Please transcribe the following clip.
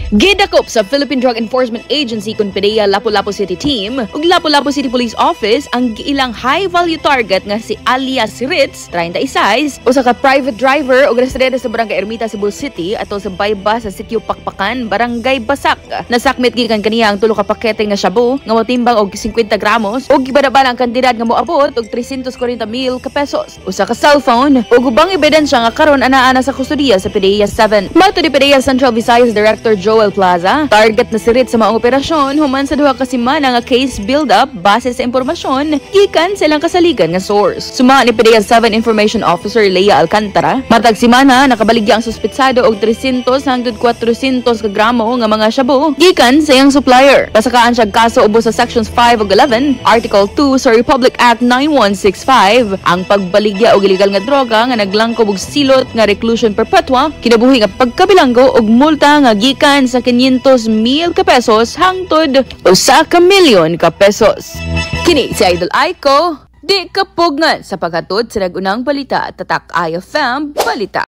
Gidakop sa Philippine Drug Enforcement Agency kon PDEA Lapu-Lapu City Team ug Lapu-Lapu City Police Office ang giilang high value target nga si alias Ritz, 36, usa ka private driver ug residente sa Barangay Ermita, Cebu City, atol sa baybas sa Sitio Pakpakan, Barangay Basak. Nasakmit gikan kaniya ang 3 ka pakete nga shabu nga motimbang og 50 gramos ug gibanaban ang kantidad nga moabot og 340 mil ka pesos, usa ka cellphone ug ubang ebidensya nga karon anaa na sa kustodiya sa PDEA 7. Matod ni PDEA Central Visayas Director Joel Plaza, target na si Ritz sa maong operasyon human sa 2 ka semana nga case build-up base sa impormasyon gikan sa ilang kasaligan nga source. Suma ni PDEA 7 Information Officer Leia Alcantara, matag semana nakabaligya ang suspetsado og 300 hangtod 400 ka gramo nga mga shabu gikan sa iyang supplier. Pasakaan siya kaso ubos sa Sections 5 ug 11, Article 2 sa Republic Act 9165, ang pagbaligya og illegal nga droga nga naglangkob og silot nga reclusion perpetua, kinabuhi nga pagkabilanggo ug multa nga gikan sa 500 mil ka pesos hangtod 1 ka milyon ka pesos. Kini si Idol Aiko, di kapugngan sa paghatod sa nag-unang balita. Tatak IFM Balita.